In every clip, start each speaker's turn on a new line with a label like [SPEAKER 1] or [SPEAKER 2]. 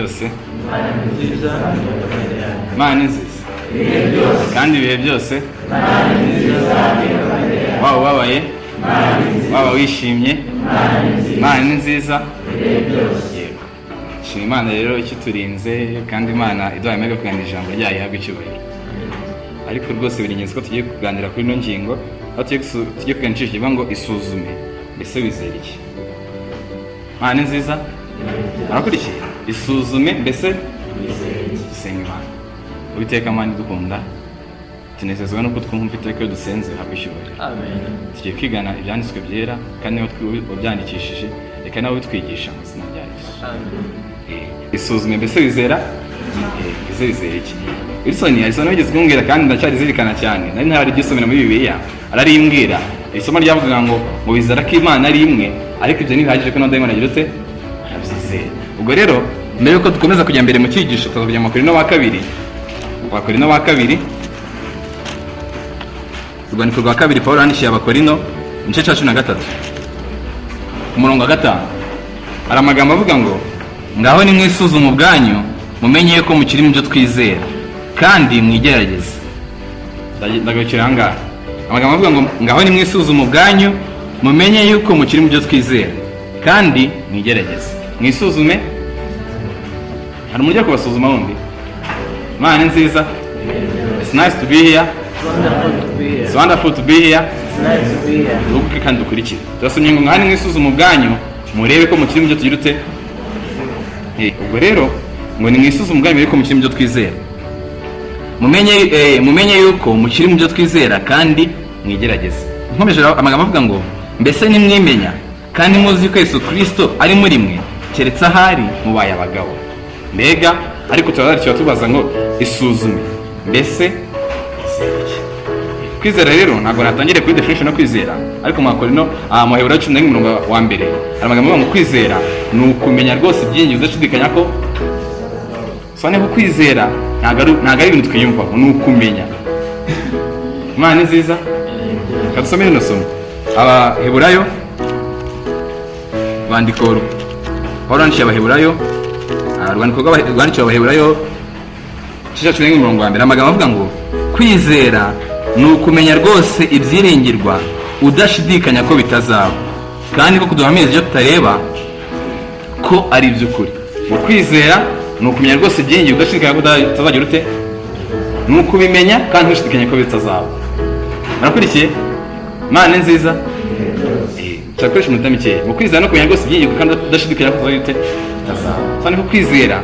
[SPEAKER 1] byose.
[SPEAKER 2] Imana ni nziza, kamere yayo.
[SPEAKER 1] Imana ni nziza kandi ibihe byose. Waba ubabaye, waba wishimye, Imana ni nziza. Yego, shima Imana rero ikiturinze, kandi Imana iduhaye amahirwe yo kuganira ijambo ryayo, ihabwa icyubahiro. Ariko rwose biri ingenzi ko tugiye kuganira kuri ino ngingo, aho tugiye kuganira icyo kivuga ngo: "Isuzume, mbese wizera iki?" Imana ni nziza. Arakurikiye, isuzume, mbese dusenga Imana. Uwiteka Mana idukunda, tunezezwa nuko twumva iteka iyo dusenze, habwa icyubahiro.
[SPEAKER 2] Amen.
[SPEAKER 1] Tugiye kwigana ibyanditswe byera, kandi niba wabyandikishije, reka nawe ubitwigisha mu izina rya Yesu.
[SPEAKER 2] Amen.
[SPEAKER 1] Isuzume, mbese wizera, mbese wizera iki? Wilson hari wigeze kumbwira kandi ndacyarizirikana cyane, nari ntararyisomera muri Bibiliya, ararimbwira. Isomo ryavugaga ngo wizera ko Imana ari imwe, ariko ibyo ntibihagije, ko na dayimoni agira ute? Arabyizera. Ubwo rero mbere yuko dukomeza kujya mbere mu cyigisho, tuzajya mu Bakorinto wa kabiri, Abakorinto wa kabiri, urwandiko rwa kabiri Paul yandikiye Abakorino, igice cya 13, ku murongo wa 5, hari amagambo avuga ngo: "Ngaho nimwisuzume ubwanyu, mumenye yuko mukiri mu byo twizera, kandi mwigerageze." Ndagarukira aha ngaha. Amagambo avuga ngo: "Ngaho nimwisuzume ubwanyu, mumenye yuko mukiri mu byo twizera, kandi mwigerageze." Mwisuzume. Hari umuryo kubasuzuma wundi. Imana ni nziza. It's nice to be here.
[SPEAKER 2] It's wonderful to be here.
[SPEAKER 1] It's wonderful to be here.
[SPEAKER 2] It's nice to be here.
[SPEAKER 1] Duhuguke kandi dukurikire. Turasomye ngo: "Ngaho nimwisuzume ubwanyu, murebe ko mukiri mu byo tugira ute?" Ubwo rero ngo: "Nimwisuzume ubwanyu, murebe ko mukiri mu byo twizera, mumenye yuko mukiri mu byo twizera, kandi mwigerageze." Nkomeje, amagambo avuga ngo: "Mbese nimwimenya, kandi muzi ko Yesu Kirisito ari muri mwe, keretse ahari mubaye abagabo." Mbega, ariko tuba tubaza ngo: "Isuzume, mbese wizera iki?" Kwizera rero, ntabwo natangiriye kuri definition yo kwizera, ariko mu Bakorino, mu Baheburayo 11 umurongo wa mbere, hari amagambo avuga ngo kwizera ni ukumenya rwose ibyiringiro udashidikanya ko. Sobanura ko kwizera ntabwo ari ibintu twiyumvamo, ni ukumenya. Imana ni nziza. Reka dusome rino somo, Abaheburayo, rwandiko Pawulo yandikiye Abaheburayo, urwandiko rwandikiwe Abaheburayo, igice cya 11 umurongo wa mbere, amagambo avuga ngo: "Kwizera ni ukumenya rwose ibyiringirwa, udashidikanya ko bitazaba, kandi ko kuduhamiriza ibyo tutareba ko ari iby'ukuri." Ngo kwizera ni ukumenya rwose ibyiringirwa, udashidikanya ko bitazagira ute? Ni ukubimenya kandi ntushidikanye ko bitazaba. Murakurikiye? Imana ni nziza. Turakoresha iminota mikeya. Mu kwizera no kumenya rwose ibyiringirwa kandi udashidikanya ko bitazagira ute? Bitazaba. Sobanura ko kwizera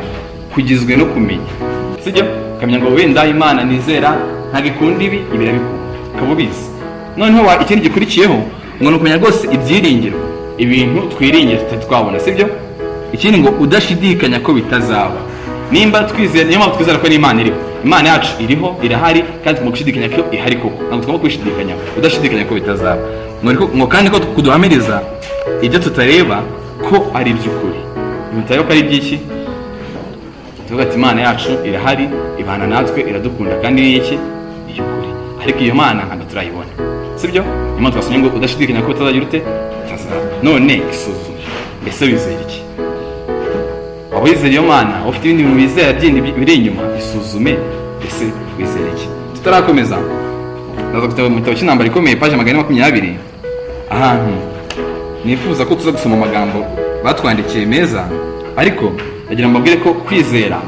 [SPEAKER 1] kugizwe no kumenya, sibyo? Ukamenya ngo wenda Imana nizera ntabwo ikunda ibi, ibi irabikunda, ukaba ubizi. Noneho ikindi gikurikiyeho ngo ni ukumenya rwose ibyiringiro, ibintu twiringira tutari twabona, sibyo? Ikindi ngo udashidikanya ko bitazaba. Nimba twizera, niyo mpamvu twizera ko n'Imana iriho, Imana yacu iriho, irahari, kandi tugomba gushidikanya ko ihari koko, ntabwo tugomba kubishidikanyaho, udashidikanya ko bitazaba. Ngo kandi ko kuduhamiriza ibyo tutareba ko ari iby'ukuri. Ibintu tutareba ko ari iby'iki? Tuvuga ati: "Imana yacu irahari, ibana natwe, iradukunda, kandi ni iki? Iy'ukuri." Ariko iyo Mana ntabwo turayibona, sibyo? Niyo mpamvu twasomye ngo udashidikanya ko bitazagira ute? Bitazaba. None isuzume, mbese wizera iki? Waba wizera iyo Mana, waba ufite ibindi bintu wizera byindi biri inyuma? Isuzume, mbese wizera iki? Tutarakomeza, ndaza gutaba mu gitabo cy'Intambara Ikomeye, paje 420, ahantu nifuza ko tuza gusoma amagambo batwandikiye meza. Ariko ndagira ngo mbabwire ko kwizera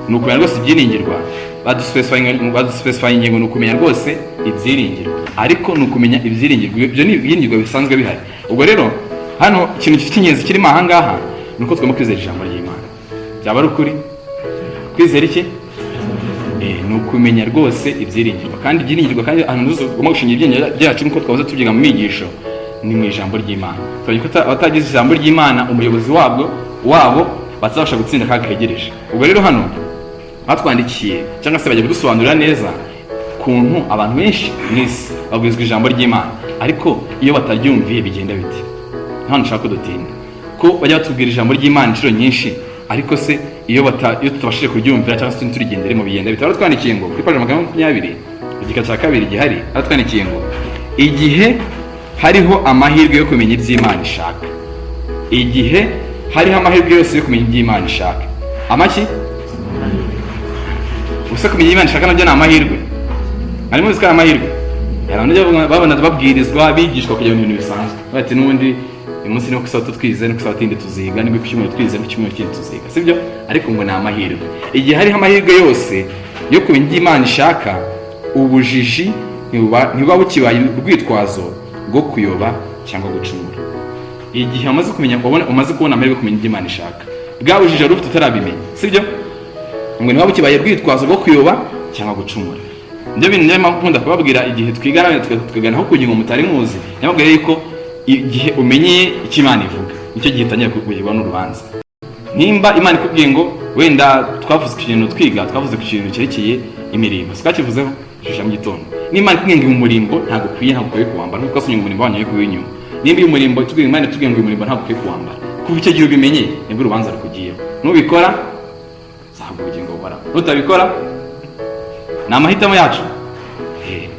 [SPEAKER 1] ni ukumenya rwose ibyiringirwa. Baduspecifying ingingo: ni ukumenya rwose ibyiringirwa, ariko ni ukumenya ibyiringirwa, ibyo ni ibyiringirwa bisanzwe bihari. Ubwo rero hano ikintu cy'ingenzi kirimo aha ngaha ni uko tugomba kwizera ijambo ry'Imana. Byaba ari ukuri kwizera iki? Ni ukumenya rwose ibyiringirwa, kandi ibyiringirwa, kandi ahantu tugomba gushingira ibyiringiro byacu, nk'uko twahoze tubyiga mu myigisho, ni mu ijambo ry'Imana. Tubonye ko abatagize ijambo ry'Imana umuyobozi wabo batazabasha gutsinda akaga kegereje. Ubwo rero hano batwandikiye cyangwa se bajya kudusobanurira neza ukuntu abantu benshi mu isi babwirizwa ijambo ry'Imana, ariko iyo bataryumviye bigenda bite? Hano nshaka ko dutinda ko bajya batubwira ijambo ry'Imana inshuro nyinshi, ariko se iyo tutabashije kuryumvira cyangwa se ntiturigenderemo bigenda bite? Baratwandikiye ngo kuri paji 420, igika cya kabiri gihari, baratwandikiye ngo: "Igihe hariho amahirwe yo kumenya iby'Imana ishaka, igihe hariho amahirwe yose yo kumenya iby'Imana ishaka, Amaki ubuse kumenya ibyo Imana ishaka nabyo ni amahirwe. Harimo uzi ko ari amahirwe. Hari abantu bajya babona babwirizwa, bigishwa kugira ngo ibintu bisanzwe, bati n'ubundi uyu munsi ni ku isabato twize, ni ku isabato yindi tuziga, ni ku cyumweru twize, ni ku cyumweru kindi tuziga, sibyo? Ariko ngo ni amahirwe. Igihe hariho amahirwe yose yo kumenya ibyo Imana ishaka, ubujiji ntibuba bukibaye urwitwazo rwo kuyoba cyangwa gucumura. Igihe umaze kumenya, umaze kubona amahirwe yo kumenya ibyo Imana ishaka, bwa bujiji wari ufite utarabimenya, sibyo, ngo ntibuba bukibaye urwitwazo rwo kuyoba cyangwa gucumura. Nibyo bintu njya nkunda kubabwira igihe twigana, tukagana ku ngingo mutari muzi. Nyamubwira yuko igihe umenyeye icyo Imana ivuga, nicyo gihe utangira kugirwa n'urubanza. Nimba Imana ikubwiye ngo, wenda twavuze ku kintu twiga, twavuze ku kintu cyerekeye imirimbo, twakivuzeho shisha mu gitondo. Nimba Imana ikubwiye ngo uyu murimbo ntabwo ukwiye kuwambara, nkuko twasomye ngo umurimbo wanyu kuba inyuma. Nimba uyu murimbo tubwiye, Imana itubwiye ngo uyu murimbo ntabwo ukwiye kuwambara, kuva icyo gihe ubimenye, nibwo urubanza rukugiyeho. Nubikora uzahabwa ubugingo buhoraho, nutabikora ni amahitamo yacu.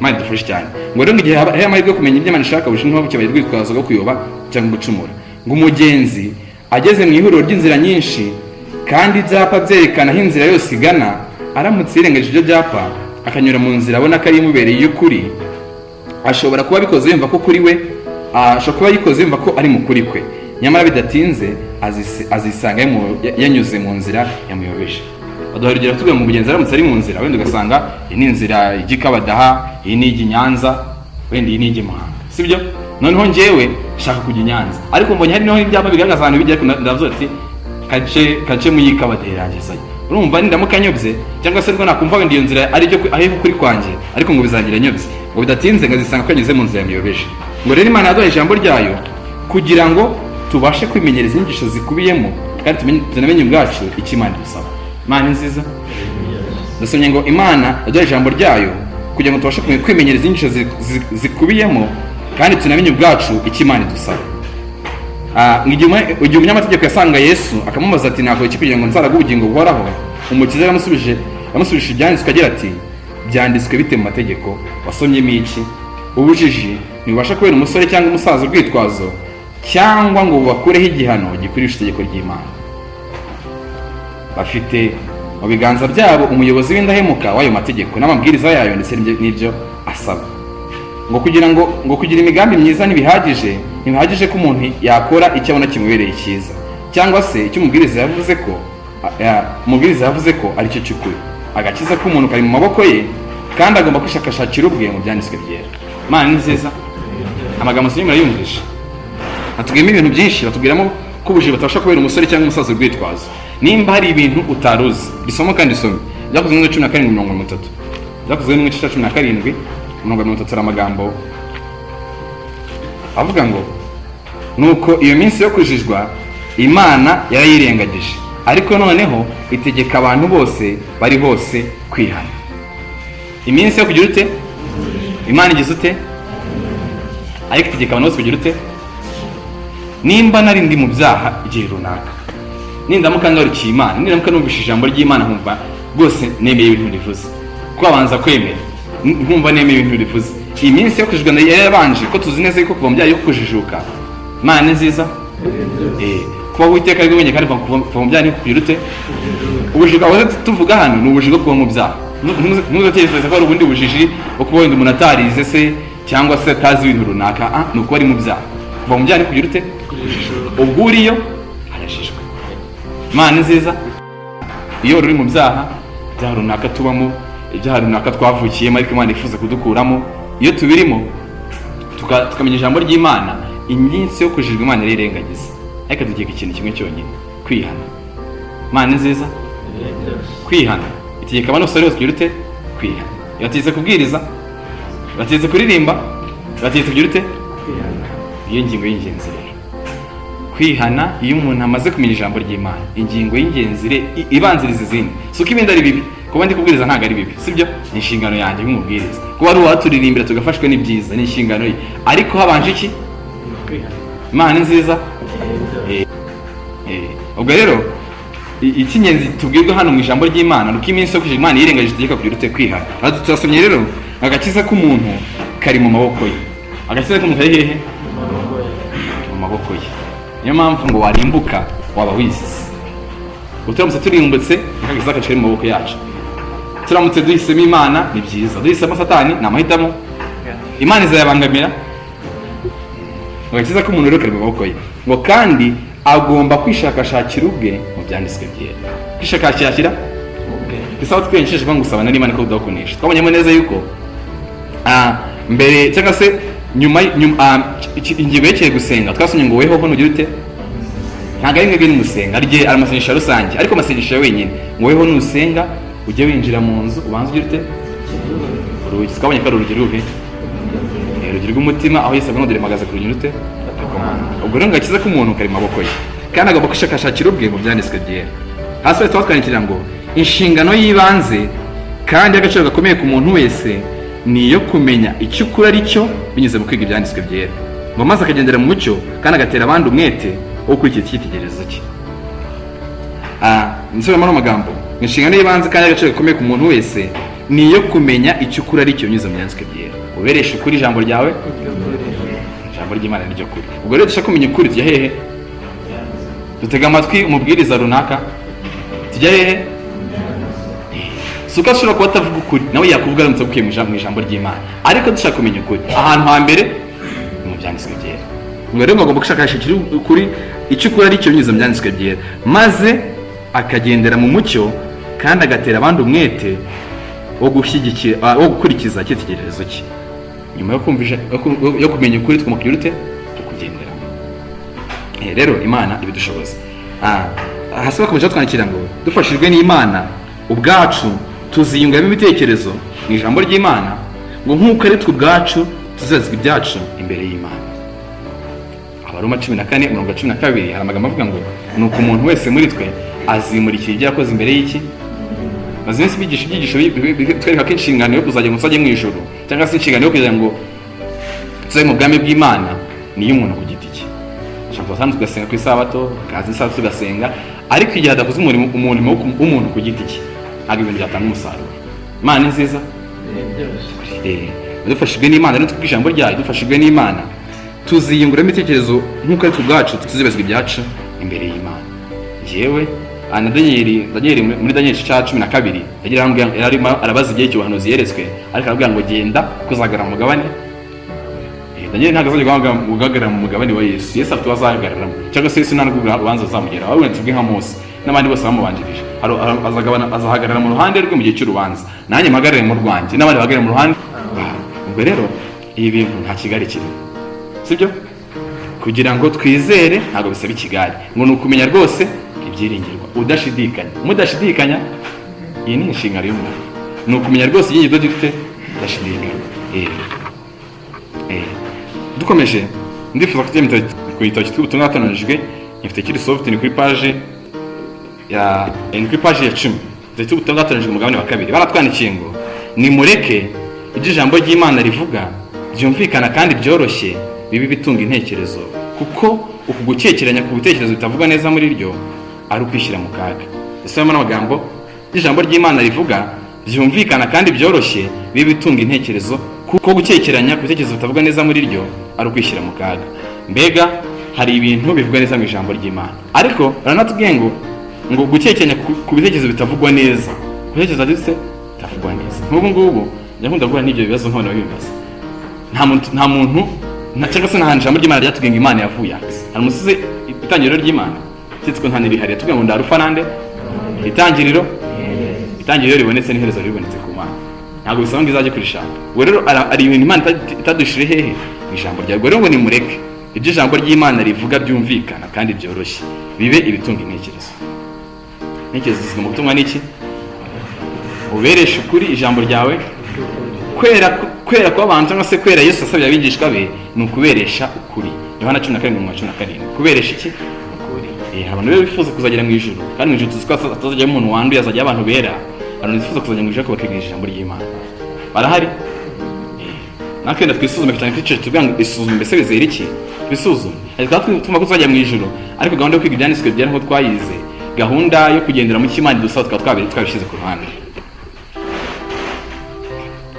[SPEAKER 1] Imana idufashe cyane. Ngo rero igihe hariho amahirwe yo kumenya ibyo Imana ishaka, ubujiji ntibuba bukibaye urwitwazo rwo kuyoba cyangwa gucumura. Ngo umugenzi ageze mu ihuriro ry'inzira nyinshi kandi ibyapa byerekana aho inzira yose igana, aramutse yirengagije ibyo byapa akanyura mu nzira abona ko ari imubereye y'ukuri, ashobora kuba abikoze yumva ko kuri we, ashobora kuba yikoze yumva ko ari mu kuri kwe, nyamara bidatinze azisanga yanyuze mu nzira yamuyobeje. Baduha urugero tuvuga ngo umugenzi aramutse ari mu nzira, wenda ugasanga iyi ni inzira ijya i Kabadaha, iyi ni ijya i Nyanza, wenda iyi ni ijya i Muhanga, sibyo? Noneho njyewe nshaka kujya i Nyanza, ariko mbonye hari noneho ibyapa bigaragaza ahantu bijya, ariko ndavuze ati kace kace mu y'Ikabadaha irangezayo. Urumva nindamuka nyobye, cyangwa se rwo nakumva wenda iyo nzira ari ryo ari kuri kwanjye, ariko ngo bizagira nyobye, ngo bidatinze ngazisanga ko yanyuze mu nzira yamuyobeje. Ngo rero Imana yaduhaye ijambo ryayo kugira ngo tubashe kwimenyereza inyigisho zikubiyemo, kandi tunamenye ubwacu icyo Imana idusaba. Imana ni nziza. Ndasomye ngo Imana yaduhaye ijambo ryayo kugira ngo tubashe kwimenyereza inyigisho zikubiyemo, kandi tunamenye ubwacu icyo Imana idusaba. Igihe umunyamategeko yasanga Yesu akamubaza ati: "Nakora iki kugira ngo nzarage ubugingo buhoraho?" Umukiza yamusubije ibyanditswe agira ati: "Byanditswe bite mu mategeko? Wasomyemo iki?" Ubujiji ntibubasha kubera umusore cyangwa umusaza urwitwazo, cyangwa ngo bubakureho igihano gikwirisha itegeko ry'Imana. Bafite mu biganza byabo umuyobozi w'indahemuka w'ayo mategeko n'amabwiriza yayo ndetse n'ibyo asaba. Ngo kugira imigambi myiza ntibihagije ko umuntu yakora icyo abona kimubereye cyiza, cyangwa se icyo umubwiriza yavuze ko ari cyo cy'ukuri. Agakiza k'umuntu kari mu maboko ye, kandi agomba kwishakashakira ubwe mu byanditswe byera. Imana ni nziza. Amagambo sinyo murayumvisha, batubwiramo ibintu byinshi. Batubwiramo ko ubujiji butabasha kubera umusore cyangwa umusaza urwitwazo. Nimba hari ibintu utari uzi, risoma kandi isome Byakozwe n'intumwa 17:30. Byakozwe n'intumwa igice cya 17:30, hari amagambo avuga ngo: "Nuko iyo minsi yo kujijwa Imana yarayirengagije, ariko noneho itegeka abantu bose bari hose kwihana." Iminsi yo kugira ute? Imana igize ute? Ariko itegeka abantu bose kugira ute? Nimba nari ndi mu byaha igihe runaka, nindamuka ngarukiye Imana, nindamuka numvise ijambo ry'Imana, nkumva rwose nemeye ibintu rivuze, ko abanza kwemera, nkumva nemeye ibintu rivuze, iyi minsi yo kujijwa yari yarabanje, ko tuzi neza yuko kuva mu byaha yo kujijuka. Imana ni nziza. Kubaho Uwiteka aribwo bwenge, kandi kuva mu byaha ni kugira ute? Ubujiji aho tuvuga hano ni ubujiji bwo kuba mu byaha. Ntuzatekereze ko hari ubundi bujiji bwo kuba wenda umuntu atarize se, cyangwa se atazi ibintu runaka. Ni ukuba ari mu byaha. Kuva mu byaha ni kugira ute? Ubwo uriyo arajijwe. Imana ni nziza. Iyo uri mu byaha, ibyaha runaka tubamo, ibyaha runaka twavukiyemo ariko Imana yifuza kudukuramo, iyo tubirimo tukamenya ijambo ry'Imana, iminsi yo kujijwa Imana irirengagiza, ariko dukeka ikintu kimwe cyonyine: kwihana. Imana ni nziza. Kwihana, itegeka abantu bose bose kugira ute? Kwihana. Ibategetse kubwiriza, ibategetse kuririmba, ibategetse kugira ute? Iyo ngingo y'ingenzi rero, kwihana, iyo umuntu amaze kumenya ijambo ry'Imana, ingingo y'ingenzi ibanziriza izindi. Si uko ibindi ari bibi. Kuba ndi kubwiriza ntabwo ari bibi, sibyo? Ni inshingano yanjye nk'umubwiriza. Kuba ari uwaturirimbira tugafashwa ni byiza, ni inshingano ye, ariko habanje iki? Imana ni nziza. Ubwo rero icy'ingenzi tubwirwa hano mu ijambo ry'Imana ni uko iminsi yo kujijwa Imana yirengagije, itegeka kugira ute? Kwihana. Aha turasomye rero, agakiza k'umuntu kari mu maboko ye. Agakiza k'umuntu kari hehe? Mu maboko ye. Niyo mpamvu ngo warimbuka waba wisize. Ngo turamutse turimbutse, agakiza kacu kari mu maboko yacu. Turamutse duhisemo Imana ni byiza, duhisemo Satani ni amahitamo, Imana izayabangamira. Ngo agakiza k'umuntu rero kari mu maboko ye, ngo kandi agomba kwishakashakira ubwe mu byanditswe byera, kwishakashakira bisaba twiyenyesheje ngo gusabana n'Imana ko budakunisha. Twabonyemo neza yuko mbere cyangwa se nyuma ingingo yerekeye gusenga, twasomye ngo wehoho nugira ute? Ntabwo ari mwebwe nimusenga, ari igihe ari amasengesho ya rusange, ariko amasengesho ya wenyine. Ngo weho nusenga, ujye winjira mu nzu, ubanze ugire ute? Urugi. Twabonye ko ari urugi ruhe? Ni urugi rw'umutima, aho Yesu avuga ngo: "Dore mpagaze ku rugi rute?" Ubwo rero ngo agakiza k'umuntu kari mu maboko ye, kandi agomba kwishakashakira ubwe mu byanditswe byera. Hasi bahita batwandikira ngo inshingano y'ibanze kandi y'agaciro gakomeye ku muntu wese ni iyo kumenya icyo ukuri ari cyo binyuze mu kwiga ibyanditswe byera, ngo maze akagendera mu mucyo kandi agatera abandi umwete wo gukurikiza icyitegererezo cye. Nsubiramo ano magambo: inshingano y'ibanze kandi y'agaciro gakomeye ku muntu wese ni iyo kumenya icyo ukuri ari cyo binyuze mu byanditswe byera. Ubereshe ukuri ijambo ryawe, ijambo ry'Imana ni ryo kuri. Ubwo rero dushaka kumenya ukuri, tujya hehe? Dutega amatwi umubwiriza runaka? Tujya hehe? Si uko ashobora kuba atavuga ukuri, nawe yakuvuga aramutse agukuye mu ijambo ry'Imana, ariko dushaka kumenya ukuri, ahantu hambere ni mu byanditswe byera. Ubwo rero ngo agomba gushakashakira ukuri, icyo ukuri ari cyo binyuze mu byanditswe byera, maze akagendera mu mucyo kandi agatera abandi umwete wo gushyigikira, wo gukurikiza icyitegererezo cye. Nyuma yo kumva yo kumenya ukuri, tugomba kugira ute? Kugenderamo. Rero Imana ibidushoboza. Hasi bakomeje batwandikira ngo dufashijwe n'Imana ubwacu tuziyungamo ibitekerezo mu ijambo ry'Imana, ngo nk'uko ari twe ubwacu tuzazwa ibyacu imbere y'Imana. Abaroma 14 umurongo wa 12, hari amagambo avuga ngo nuko umuntu wese muri twe azimurikira ibyo yakoze imbere y'iki. Maze iminsi bigisha ibyigisho bitwereka ko inshingano yo kuzajya mu mu ijuru, cyangwa se inshingano yo kugira ngo tuzabe mu bwami bw'Imana, ni iy'umuntu ku giti cye. Ushobora kuba tugasenga ku isabato, hakaza isabato tugasenga, ariko igihe hadakozwe umurimo w'umuntu ku giti cye, ntabwo ibintu byatanga umusaruro. Imana ni nziza. Dufashijwe n'Imana rero, twebwe ijambo ryayo, dufashijwe n'Imana tuziyunguramo ibitekerezo nk'uko ari twe ubwacu tuzibazwa ibyacu imbere y'Imana. Njyewe na Daniyeli, muri Daniyeli cya 12, yagira arambwira, yarimo arabaza igihe cy'ubuhanuzi yeretswe, ariko arabwira ngo genda kuzahagarara mu mugabane. Daniyeli ntabwo azajya guhagarara mu mugabane wa Yesu. Yesu afite uwo azahagararamo, cyangwa se Yesu nta nubwo urubanza azamugeraho, ahubwo tuvuge nka Mose n'abandi bose bamubanjirije. Azahagarara mu ruhande rwe mu gihe cy'urubanza, nanjye mpagarare mu rwanjye, n'abandi bahagarare mu ruhande rwabo. Ubwo rero ibi bintu nta kigare kirimo, sibyo? Kugira ngo twizere ntabwo bisaba ikigare, ngo ni ukumenya rwose ibyiringirwa udashidikanya, mudashidikanya. Iyi ni inshingano y'umuntu, ni ukumenya rwose ibyiringirwa dufite udashidikanya. Dukomeje, ndifuza ko tujya ku gitabo cyitwa Ubutumwa bwatananijwe, gifite kiri soft, ni kuri paje ya 10. Igitabo cy'Ubutumwa bwatananijwe, umugabane wa kabiri, baratwandikiye ngo nimureke ibyo ijambo ry'Imana rivuga byumvikana kandi byoroshye bibe ibitunga intekerezo, kuko uku gukekeranya ku bitekerezo bitavugwa neza muri ryo ari ukwishyira mu kaga. Dusubiremo n'amagambo: ijambo ry'Imana rivuga byumvikana kandi byoroshye bibe ibitunga intekerezo, kuko gukekeranya ku bitekerezo bitavugwa neza muri ryo ari ukwishyira mu kaga. Mbega hari ibintu bivugwa neza mu ijambo ry'Imana, ariko baranatubwiye ngo gukekeranya ku bitekerezo bitavugwa neza, ku bitekerezo ndetse bitavugwa neza. Nk'ubu ngubu njya nkunda guhura n'ibyo bibazo nk'abantu babibaza. Nta muntu cyangwa se nta hantu ijambo ry'Imana ryatubwiye ngo Imana yavuye aha. Hari umusizi itangiriro ry'Imana, keretse ko nta n'irihari yatubwiye ngo ndarufa nande itangiriro ribonetse n'iherezo ribonetse ku Mana, ntabwo bisaba ngo izajye kurishaka. Ubwo rero ari ibintu Imana itadushire hehe? Mu ijambo ryawe. Ubwo rero ngo nimureke ibyo ijambo ry'Imana rivuga byumvikana kandi byoroshye bibe ibitunga intekerezo. Intekerezo zigomba gutungwa n'iki? Ubereshe ukuri ijambo ryawe. Kwera kw'abantu cyangwa se kwera Yesu yasabye abigishwa be ni ukuberesha ukuri. Yohana 17 umurongo wa 17. Kuberesha iki?
[SPEAKER 2] Ukuri.
[SPEAKER 1] Abantu rero bifuza kuzagera mu ijuru, kandi mu ijuru tuzi ko hatazajyayo umuntu wanduye, azajya abantu bera. Abantu bifuza kuzajya mu ijuru ariko bakiga ijambo ry'Imana barahari. Natwe wenda twisuzume cyane twicaye tuvuga ngo isuzume, mbese wizera iki? Twisuzume. Ariko twaba twumva ko tuzajya mu ijuru, ariko gahunda yo kwiga ibyanditswe byera nk'uko twayize, gahunda yo kugendera mu cyo Imana idusaba, tukaba twabishyize ku ruhande.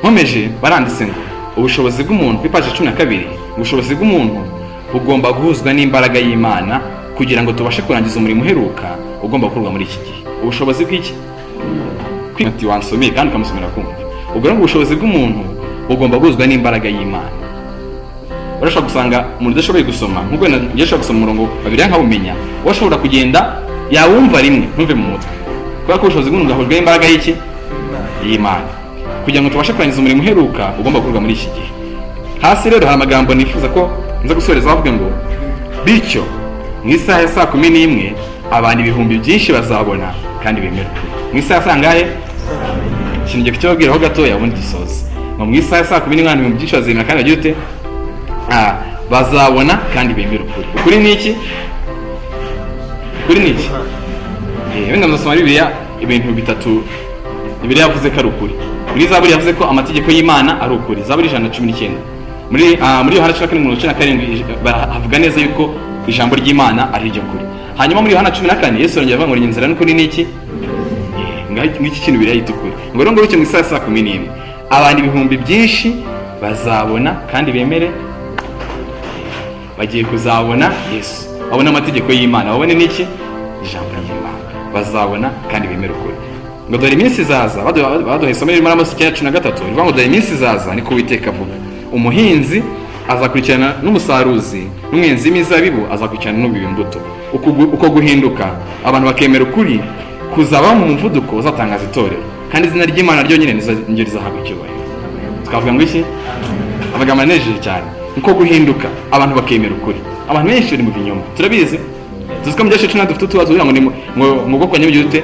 [SPEAKER 1] Nkomeje, baranditse ngo ubushobozi bw'umuntu, kuri paji 12, ubushobozi bw'umuntu bugomba guhuzwa n'imbaraga y'Imana kugira ngo tubashe kurangiza umurimo uheruka ugomba gukorwa muri iki gihe. Ubushobozi bw'iki? Ati wansomeye kandi ukamusomera kumva. Ubwo rero ubushobozi bw'umuntu bugomba guhuzwa n'imbaraga y'Imana. Urashobora gusanga umuntu udashoboye gusoma, nk'uko wenda njye ushobora gusoma umurongo wa Bibiliya nkawumenya, wowe ushobora kugenda yawumva rimwe ntuve mu mutwe, kubera ko ubushobozi bw'umuntu bwahujwe n'imbaraga y'iki? Y'Imana, kugira ngo tubashe kurangiza umurimo uheruka ugomba gukorwa muri iki gihe. Hasi rero hari amagambo nifuza ko nza gusoreza avuga ngo: "Bityo mu isaha ya saa 11 abantu ibihumbi byinshi bazabona kandi bemera ukuri." Mu isaha ya saa ngahe? Ikintu ngiye kukibabwiraho gatoya, ubundi dusoze. Ngo mu isaha ya saa 11 abantu ibihumbi byinshi bazemera kandi bagira ute? Bazabona kandi bemera ukuri. Ukuri ni iki? Ukuri ni iki? Wenda muzasoma Bibiliya ibintu bitatu Bibiliya yavuze ko ari ukuri. Muri Zaburi yavuze ko amategeko y'Imana ari ukuri, Zaburi 119. Muri Yohana 14 umurongo 17 havuga neza yuko ijambo ry'Imana ari ryo kuri. Hanyuma muri Yohana 14 Yesu yongera avuga ngo: "Inzira n'ukuri ni iki?" Ngiki kintu Bibiliya yita ukuri. Ngo rero ngo bityo mu isaha ya saa 11 abantu ibihumbi byinshi bazabona kandi bemere. Bagiye kuzabona Yesu, babone amategeko y'Imana, babone n'iki? Ijambo ry'Imana. Bazabona kandi bemere ukuri. Ngo dore iminsi izaza, baduha isomo ririmo Amosi 9:13, rivuga ngo: "Dore iminsi izaza, niko Uwiteka avuga, umuhinzi azakurikirana n'umusaruzi, n'umwenzi w'imizabibu azakurikirana n'ubiba imbuto." Uko guhinduka abantu bakemera ukuri kuzabaho mu muvuduko uzatangaza itorero, kandi izina ry'Imana ryonyine niryo rizahabwa icyubahiro. Twavuga ngo iki? Amagambo anejeje cyane. Uko guhinduka abantu bakemera ukuri. Abantu benshi bari mu binyoma, turabizi. Tuzi ko mu gice cumi dufite utubazo tugira ngo ni ngo bwoko nyabyo ute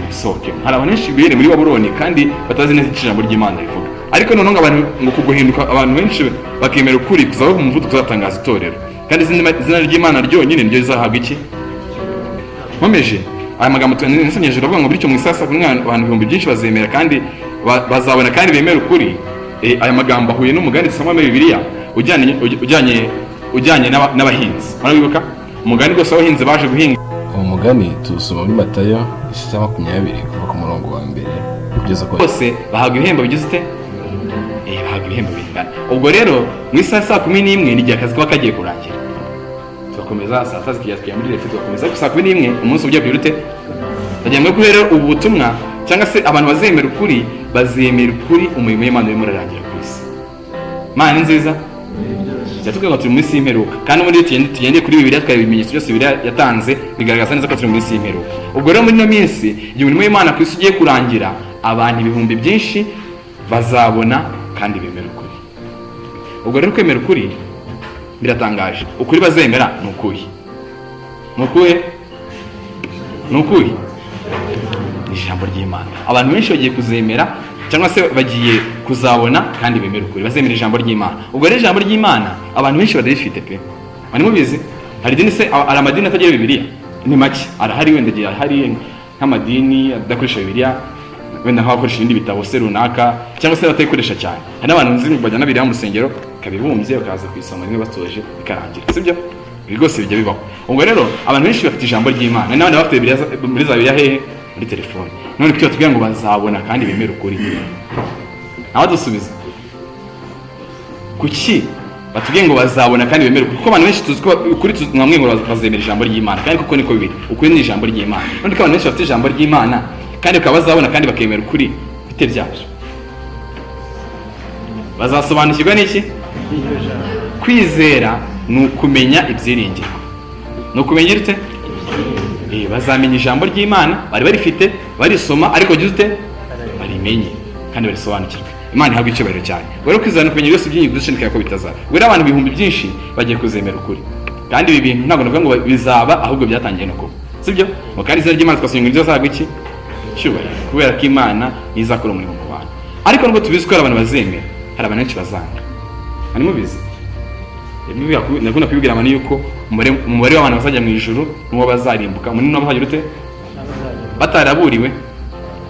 [SPEAKER 1] musohoke. Hari abantu benshi biri muri Babuloni kandi batazi neza icyo ijambo ry'Imana rivuga. Ariko noneho ngo abantu ngo kuguhinduka abantu benshi bakemera ukuri kuzabaho mu muvuduko uzatangaza itorero, kandi izina ry'Imana ryonyine niryo rizahabwa iki. Nkomeje aya magambo nasomye hejuru, avuga ngo bityo mu isaha saa 11 abantu ibihumbi byinshi bazemera kandi bazabona kandi bemera ukuri. Aya magambo ahuye n'umugani dusoma muri Bibiliya ujyanye n'abahinzi. Murabibuka umugani rwose w'abahinzi baje guhinga.
[SPEAKER 3] Uwo mugani tuwusoma muri Matayo igice cya 20, kuva ku murongo wa mbere kugeza ku
[SPEAKER 1] Bose bahabwa ibihembo bigize ute? Bahabwa ibihembo bingana. Ubwo rero mu isaha ya saa 11 ni igihe akazi kaba kagiye kurangira, tugakomeza saa 6 zikigera tukajya muri refe, tugakomeza. Ariko saa 11 umunsi ugiye kugira ute? Ndagira ngo rero ubu butumwa, cyangwa se abantu bazemera ukuri, bazemera ukuri umurimo w'Imana urimo urarangira ku isi. Imana ni nziza. Tuvuga ngo turi mu minsi y'imperuka, kandi muri tugendeye kuri Bibiliya, twareba ibimenyetso byose Bibiliya yatanze bigaragaza neza ko turi mu minsi y'imperuka. Ubwo rero muri ino minsi, igihe umurimo w'Imana ku isi ugiye kurangira, abantu ibihumbi byinshi bazabona kandi bemera ukuri. Ubwo rero kwemera ukuri biratangaje. Ukuri bazemera ni ukuhe? Ni ukuhe? Ni ukuhe? Ni ijambo ry'Imana. Abantu benshi bagiye kuzemera, cyangwa se bagiye kuzabona kandi bemera ukuri, bazemera ijambo ry'Imana. Ubwo rero ijambo ry'Imana abantu benshi bararifite pe. Mwari mubizi? Hari idini se, hari amadini atagira Bibiliya? Ni make arahari. Wenda agiye arahari nk'amadini adakoresha Bibiliya, wenda nk'abakoresha ibindi bitabo se runaka, cyangwa se batayikoresha cyane. Hari n'abantu nzi bajyana Bibiliya mu rusengero ikaba ibumbye, bakaza kuyisoma rimwe batuje bikarangira, sibyo? Ibi rwose bijya bibaho. Ubwo rero abantu benshi bafite ijambo ry'Imana, hari n'abandi bafite Bibiliya muri za Bibiliya hehe? Muri telefone. None kuki batubwira ngo bazabona kandi bemere ukuri? Nawe dusubiza, kuki batubwiye ngo bazabona kandi bemere ukuri? Kuko abantu benshi tuzi ko ukuri mwamwe ngo bazemera ijambo ry'Imana, kandi kuko niko biri, ukuri ni ijambo ry'Imana. None ko abantu benshi bafite ijambo ry'Imana kandi bakaba bazabona kandi bakemera ukuri, bite byabyo? Bazasobanukirwa n'iki?
[SPEAKER 2] Iryo jambo.
[SPEAKER 1] Kwizera ni ukumenya ibyiringirwa. Ni ukumenya ute? Bazamenya ijambo ry'Imana. Bari barifite, barisoma, ariko bagize ute? Barimenye kandi barisobanukirwe. Imana ihabwa icyubahiro cyane. Rero kwizera ni ukumenya byose byinshi dushidikanya ko bitazaba. Ubwo rero abantu ibihumbi byinshi bagiye kuzemera ukuri, kandi ibi bintu ntabwo navuga ngo bizaba, ahubwo byatangiye no kuba, sibyo? Ngo kandi izina ry'Imana twasomye ngo rizahabwa iki? Cyubahiro, kubera ko Imana izakora umurimo mu bantu. Ariko nubwo tubizi ko hari abantu bazemera, hari abantu benshi bazanga. Mwari mubizi? Ndakunda kubibwira abantu yuko umubare w'abantu bazajya mu ijuru n'uwo bazarimbuka munini, w'abazagira ute?
[SPEAKER 2] N'abazajya
[SPEAKER 1] Bataraburiwe,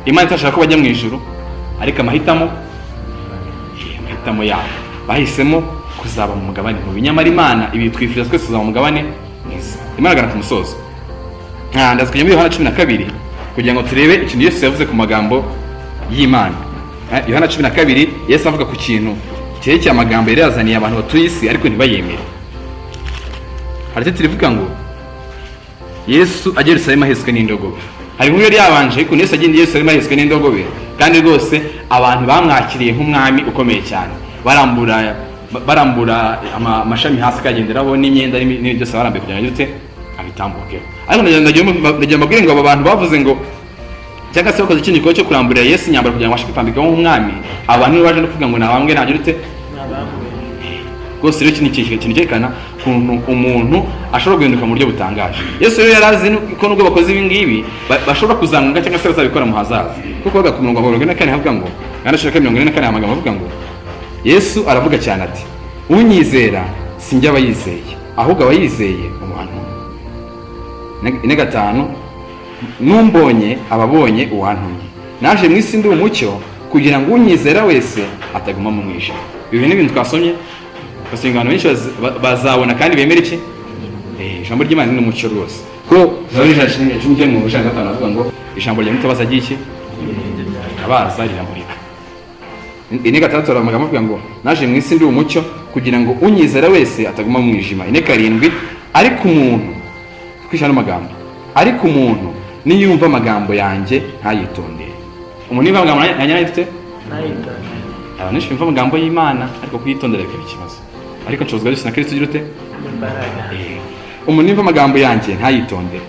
[SPEAKER 1] Imana itashaka ko bajya mu ijuru, ariko amahitamo yabo bahisemo kuzaba mu mugabane mubi. Nyamara Imana ibi twifuza twese kuzaba mu mugabane mwiza. Imana agana ku musozo. Ndaza kujya muri Yohana 12 kugira ngo turebe ikintu Yesu yavuze ku magambo y'Imana. Yohana 12, Yesu avuga ku kintu cyerekeye amagambo yari yazaniye abantu batuye isi ariko ntibayemere. Hari icyo turivuga ngo Yesu ajya i Yerusalemu ahetswe n'indogobe. Hari inkuru yari yabanje ukuntu Yesu agenda i Yerusalemu ahetswe n'indogobe, kandi rwose abantu bamwakiriye nk'umwami ukomeye cyane, barambura amashami hasi akagenderaho n'imyenda n'ibindi byose barambuye kugira ngo agire abitambukeho. Ariko ndagira mbabwire ngo aba bantu bavuze ngo cyangwa se bakoze ikindi gikorwa cyo kuramburira Yesu imyambaro kugira ngo abashe kwitambikaho nk'umwami, abantu nibo baje no kuvuga ngo nabambwe ntagira ute. Rwose rero iki ni ikintu cyerekana ukuntu umuntu ashobora guhinduka mu buryo butangaje. Yesu rero yari azi ko nubwo bakoze ibi ngibi bashobora kuzanguka cyangwa se bazabikora mu hazaza, kuko bavuga ku murongo wa 44 havuga ngo, Yohana 44, amagambo avuga ngo Yesu aravuga cyane ati: "Unyizera si njye aba yizeye, ahubwo aba yizeye uwantumye." 45: "Numbonye aba abonye uwantumye. Naje mu isi ndi umucyo, kugira ngo unyizera wese ataguma mu mwijima." Ibi ni ibintu twasomye, ugasanga abantu benshi bazabona kandi bemera iki? Ijambo ry'Imana ni umucyo rwose, ko Zaburi 119:105 avuga ngo ijambo rya mutabaza ry'iki abaza riramurika. 46 amagambo avuga ngo naje mu isi ndi umucyo, kugira ngo unyizera wese ataguma mu mwijima. 47: ariko umuntu twishyura n'amagambo, ariko umuntu niyumva amagambo yanjye ntayitondere. Umuntu niyumva amagambo yanjye ntayitondere. Abantu benshi bumva amagambo y'Imana, ariko kuyitondera bikaba ikibazo. Ariko nshobozwa byose na Kristo ugira ute? Umuntu niyumva amagambo yanjye ntayitondere,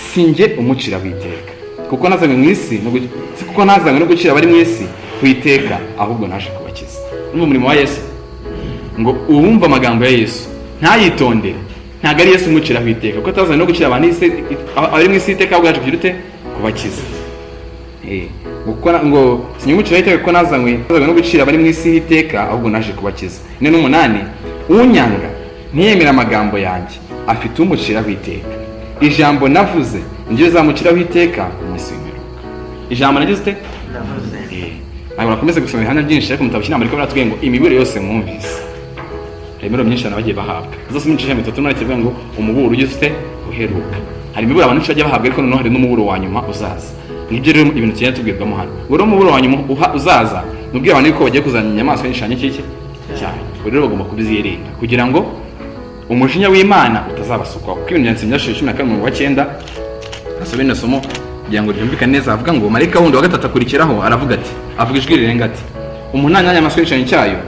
[SPEAKER 1] si njye umucira w'iteka, kuko nazanywe mu isi no si kuko nazanywe no gucira abari mu isi w'iteka, ahubwo naje kubakiza. Numva umurimo wa Yesu ngo uwumva amagambo ya Yesu ntayitondere, ntabwo ari Yesu umuciraho iteka, kuko atazanywe no gucira abantu abari mu isi iteka, ahubwo yaje kugira ute? Kubakiza. Ngo sinyumuciraho iteka, kuko nazanywe no gucira abari mu isi iteka, ahubwo naje kubakiza. 48: unyanga ntiyemere amagambo yanjye afite umuciraho iteka. Ijambo navuze niryo rizamuciraho iteka ku munsi w'imperuka. Ijambo nagize ute?
[SPEAKER 2] Navuze.
[SPEAKER 1] Ntabwo nakomeza gusoma ibihamya byinshi, ariko mu gitabo cy'inama ariko baratubwiye ngo imiburo yose mwumvise. Hari imiburo myinshi abantu bagiye bahabwa. Uzasoma igice cya 38 kivuga ngo umuburo ugize ute? Uheruka. Hari imiburo abantu benshi bagiye bahabwa, ariko noneho hari n'umuburo wa nyuma uzaza. Ngibyo rero ibintu tugenda tubwirwamo hano. Ngo rero umuburo wa nyuma uzaza ni ubwira abantu yuko bagiye kuzana inyamaswa n'igishushanyo cy'iki cyayo. Ubwo rero bagomba kubyirinda kugira ngo umujinya w'Imana utazabasukwaho, kuko ibintu byanditse mu Byashize 14 umurongo wa 9. Asome rino somo kugira ngo ryumvikane neza. Avuga ngo marayika wundi wa gatatu akurikiraho aravuga ati, avuga ijwi rirenga ati: "Umuntu nanyanya inyamaswa y'igishushanyo cyayo,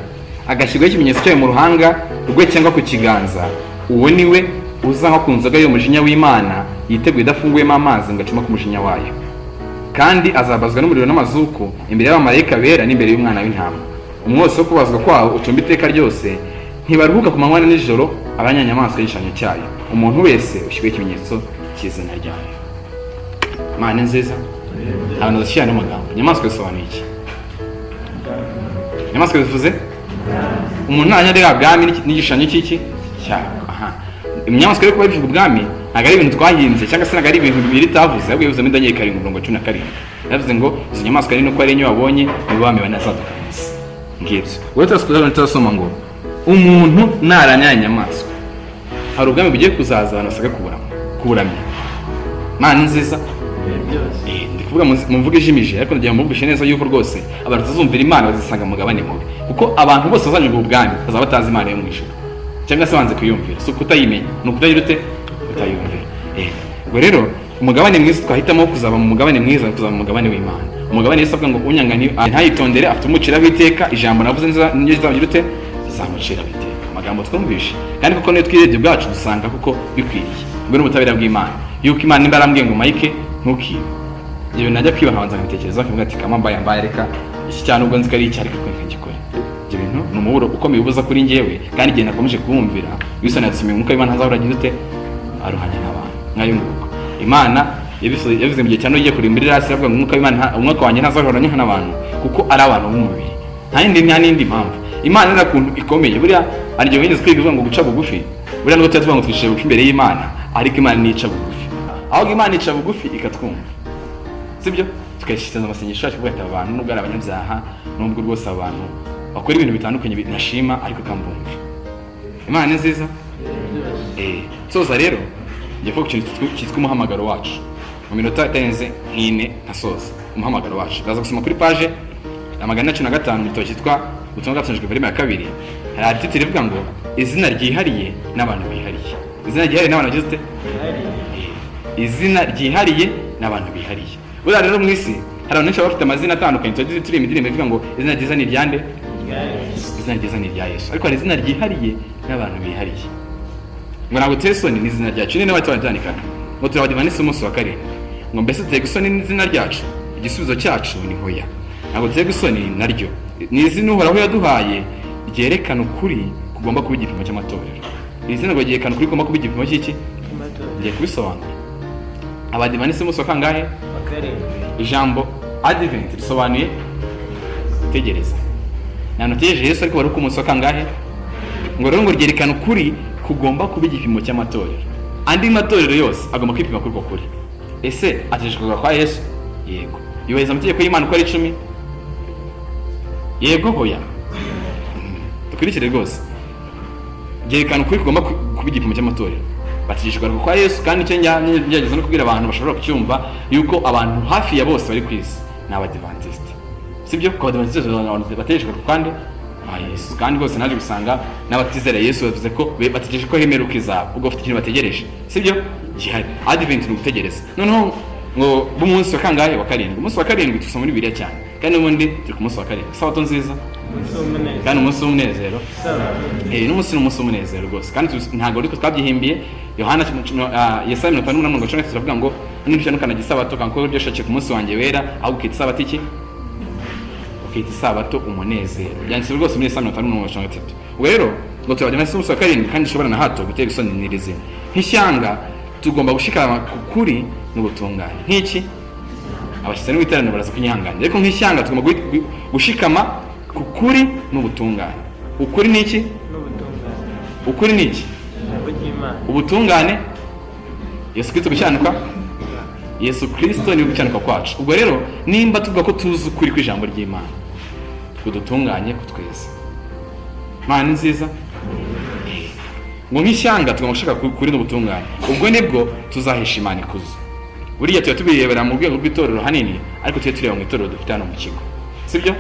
[SPEAKER 1] agashyirwaho ikimenyetso cyayo mu ruhanga rwe cyangwa ku kiganza, uwo ni we uzanywa ku nzoga y'umujinya w'Imana yiteguye idafunguyemo amazi ngo acuma ku mujinya wayo, kandi azabazwa n'umuriro n'amazuku imbere y'abamarayika bera n'imbere y'Umwana w'Intama. Umwotsi wo kubazwa kwawo ucumba iteka ryose. Ntibaruhuka ku manywa na nijoro abanyanyamaswa y'igishushanyo cyayo, umuntu wese ushyirwaho ikimenyetso cy'izina ryayo." Imana ni nziza. Abantu bashyira n'amagambo inyamaswa bisobanuye iki? Inyamaswa bivuze umuntu ntajya areba bwami n'igishushanyo cy'iki cyabo. Aha inyamaswa yo kuba bivuga ubwami, ntabwo ari ibintu twahinze cyangwa se ntabwo ari ibintu bibiri itavuze, ahubwo bivuze muri Daniel 7:17. Yavuze ngo izo nyamaswa ari nuko ari enye wabonye, nibo bami bane azaduka mu isi. Ngibyo. Ubwo turasoma ngo umuntu naramya inyamaswa, hari ubwami bugiye kuzaza abantu basabwa kuburamya. Imana ni nziza.
[SPEAKER 2] Byose.
[SPEAKER 1] Ndi kuvuga mu mvugo ijimije, ariko ndagira ngo mvugishe neza yuko rwose abantu batazumvira Imana bazisanga mu mugabane mubi, kuko abantu bose bazanyurwa ubwami bazaba batazi Imana yo mu ijuru cyangwa se banze kuyumvira. Si ukutayimenya, ni ukutagira ute? Kutayumvira. Ubwo rero umugabane mwiza twahitamo kuzaba mu mugabane mwiza ni kuzaba mu mugabane w'Imana, umugabane Yesu avuga ngo unyanga ntayitondere afite umuciraho iteka. Ijambo navuze niryo rizamugira ute? Rizamuciraho iteka. Amagambo twumvishe, kandi kuko niyo twirebye ubwacu dusanga kuko bikwiriye. Ubwo ni ubutabera bw'Imana, yuko Imana nimba yarambwiye ngo "Mike, ntukibe," ibyo bintu najya kwiba nkabanza nkabitekereza, nkavuga ati "Kama mbaye mbaye, reka iki cyane, ubwo nzi ko ari icyaha, ariko reka ngikore." Ibyo bintu ni umuburo ukomeye ubuza kuri njyewe, kandi igihe nakomeje kuwumvira, Wilson yatsumiye umwuka w'Imana ntazahora agize ute? Aruhanya n'abantu. Nk'ayo nguko Imana yabivuze mu gihe cya Nowa igiye kurimbura isi, iravuga ngo umwuka w'Imana umwuka wanjye ntazahora anyuha n'abantu, kuko ari abantu b'umubiri. Nta n'indi mpamvu. Imana iri ukuntu ikomeye. Buriya hari igihe wigeze kwiga uvuga ngo guca bugufi, buriya nubwo tuba tuvuga ngo twicishe bugufi imbere y'Imana, ariko Imana ntica bugufi, ahubwo Imana ica bugufi ikatwumva, sibyo? Tukayishyikiriza amasengesho yacu, kuvuga ati aba bantu nubwo ari abanyabyaha, nubwo rwose abantu bakora ibintu bitandukanye ntashima, ariko kambumva. Imana ni nziza. Soza rero ngiye kuvuga ku kintu cyitwa umuhamagaro wacu mu minota itarenze nk'ine nkasoza. Umuhamagaro wacu ndaza gusoma kuri page ya 415 mu gitabo cyitwa Ubutumwa bwatanzwe volume ya 2. Hari titre ivuga ngo izina ryihariye n'abantu bihariye. Izina ryihariye n'abantu bagize ute? Izina ryihariye n'abantu bihariye. Buriya rero mu isi hari abantu benshi baba bafite amazina atandukanye. Tuba turi indirimbo ivuga ngo izina ryiza ni iryande? Izina ryiza ni irya Yesu. Ariko hari izina ryihariye n'abantu bihariye. Ngo ntabwo duteye isoni ni izina ryacu. Niba tubabyandikaga ngo turi Abadivantisiti umunsi wa karindwi, ngo mbese duterwa isoni n'izina ryacu? Igisubizo cyacu ni hoya, ntabwo duterwa isoni naryo. Ni izina Uhoraho yaduhaye ryerekana ukuri kugomba kuba igipimo cy'amatorero. Iri zina ngo ryerekana ukuri kugomba kuba igipimo cy'iki? Ngiye kubisobanura. Abadivantisiti umunsi wa kangahe? Ijambo Advent risobanuye gutegereza. Ntabwo utegereje Yesu, ariko wari ku munsi wa kangahe? Ngo rero ngo ryerekana ukuri kugomba kuba igipimo cy'amatorero. Andi matorero yose agomba kwipima kuri uko kuri. Ese ategereje kugaruka kwa Yesu? Yego. Yubahiriza amategeko y'Imana uko ari 10? Yego, hoya. Dukurikire rwose. Ryerekana ukuri kugomba kuba igipimo cy'amatorero. Bategereje kugaruka kwa Yesu. Kandi icyo ngerageza no kubwira abantu bashobora kucyumva, yuko abantu hafi ya bose bari ku isi ni Abadivantisite, sibyo? Ku Abadivantisite, abantu bategereje kugaruka kandi kwa Yesu. Kandi rwose naje gusanga n'abatizera Yesu bavuze ko bategereje ko imperuka izaba. Ubwo bafite ikintu bategereje, sibyo? Gihari. Advent ni ugutegereza. Noneho ngo b'umunsi wa kangahe? Wa karindwi. Umunsi wa karindwi tusoma muri Bibiliya cyane, kandi n'ubundi turi ku munsi wa karindwi. Sabato nziza kandi umunsi w'umunezero. N'umunsi ni umunsi w'umunezero rwose. Kandi ntabwo ariko twabyihimbiye. Yohana, Yesaya 58:13 turavuga ngo niba ntukanagira isabato kandi ko ibyo ushakiye ku munsi wanjye wera, ahubwo ukita isabato iki? Ukita isabato umunezero. Byanditse rwose muri Yesaya 58:13. Ubwo rero ngo turabajya muri umunsi wa karindwi, kandi dushobora na hato gutera isoni n'iri zina. Nk'ishyanga tugomba gushikama ku kuri n'ubutungane. Nk'iki abashyitsi n'iteraniro baraza kunyihanganira, ariko nk'ishyanga tugomba gushikama ku kuri n'ubutungane. Ukuri ni iki? Ukuri ni iki? Ubutungane. Yesu Kristo gukiranuka. Yesu Kristo ni gukiranuka kwacu. Ubwo rero nimba tuvuga ko tuzi ukuri kw'ijambo ry'Imana, kudutunganye kutweza. Imana ni nziza. Ngo nk'ishyanga tugomba gushaka kuri n'ubutungane, ubwo nibwo tuzahesha Imana ikuzo. Buriya tuba tubirebera mu rwego rw'itorero hanini, ariko tujye tureba mu itorero dufite hano mu kigo, sibyo?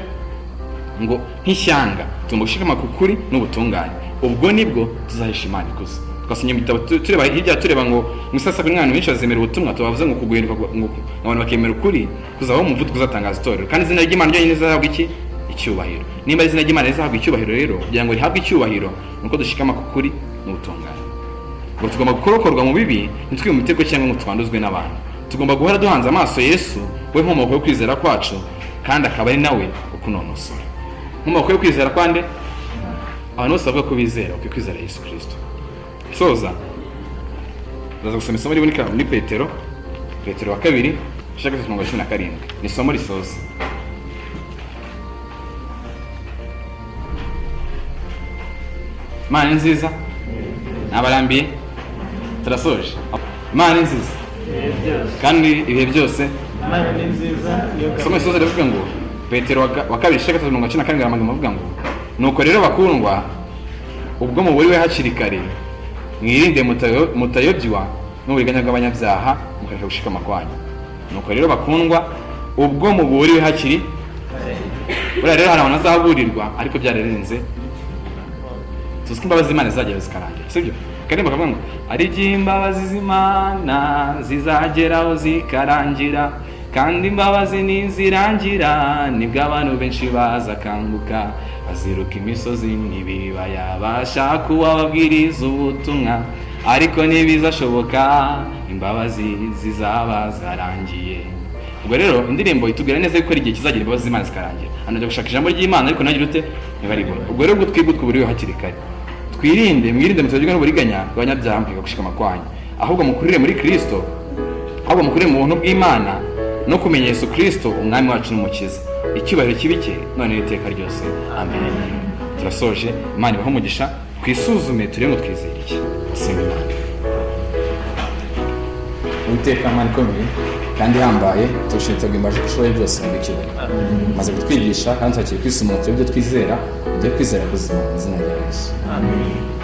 [SPEAKER 1] Ngo nk'ishyanga tugomba gushikama ku kuri n'ubutungane, ubwo nibwo tuzahesha Imana ikuzo. Twasomye mu gitabo tureba hirya, tureba ngo mu isasa umwana benshi bazemera ubutumwa. Tubavuze ngo kuguhinduka, ngo abantu bakemera ukuri kuzabaho umuvuduko uzatangaza itorero, kandi izina ry'Imana ryonyine rizahabwa iki? Icyubahiro. Nimba izina ry'Imana rizahabwa icyubahiro rero, kugira ngo rihabwe icyubahiro nuko dushikama ku kuri n'ubutungane. Ngo tugomba kurokorwa mu bibi, ntitwibe mu mitego cyangwa ngo twanduzwe n'abantu. Tugomba guhora duhanze amaso Yesu, we nkomoko yo kwizera kwacu, kandi akaba ari nawe ukunonosora. Nkomoko yo kwizera kwande? Abantu bose bavuga ko bizera bakwiye kwizera Yesu Kristo. Soza, ndaza gusoma isomo riboneka muri Petero wa kabiri 3:17. Ni isomo risoza. Imana ni nziza. Nabarambiye, turasoje. Imana ni nziza kandi ibihe byose.
[SPEAKER 2] Imana ni nziza.
[SPEAKER 1] Isomo risoza rivuga ngo Petero wa kabiri 3:17, amagambo avuga ngo nuko rero bakundwa, ubwo muburiwe hakiri kare, mwirinde mutayobywa n'uburiganya bw'abanyabyaha, mukareka gushikama kwanyu. Nuko rero bakundwa, ubwo muburiwe hakiri buriya rero hari abantu bazaburirwa ariko byararenze. Tuzi ko imbabazi z'Imana zizagera zikarangira, sibyo? Kandi bakavuga ngo ari igihe imbabazi z'Imana zizageraho zikarangira, kandi imbabazi nizirangira nibwo abantu benshi bazakanguka, baziruka imisozi n'ibibaya bashaka uwababwiriza ubutumwa, ariko ntibizashoboka, imbabazi zizaba zarangiye. Ubwo rero indirimbo itubwira neza yuko ari igihe kizagera imbabazi z'Imana zikarangira. Hano njya gushaka ijambo ry'Imana ariko ntagire ute ntibaribone. Ubwo rero ubwo twibwe twuburiwe hakiri kare, twirinde, mwirinde mutagirwa n'uburiganya bw'abanyabyaha mukiga gushikama kwanyu, ahubwo mukurire muri Kristo, ahubwo mukurire mu buntu bw'Imana no kumenya Yesu Kristo umwami wacu n'umukiza. Icyubahiro kibe cye none n'iteka ryose, amen. Turasoje. Imana ibahe umugisha. Twisuzume turebe ngo twizere iki. Senga Imana. Uwiteka Mana ikomeye kandi ihambaye, turashimye tugimbaje ko ushoboye byose mu icyubahiro. Maze kutwigisha kandi twakiriye kwisumura turebe ibyo twizera, ibyo kwizera kuzima mu izina rya Yesu.
[SPEAKER 2] Amen.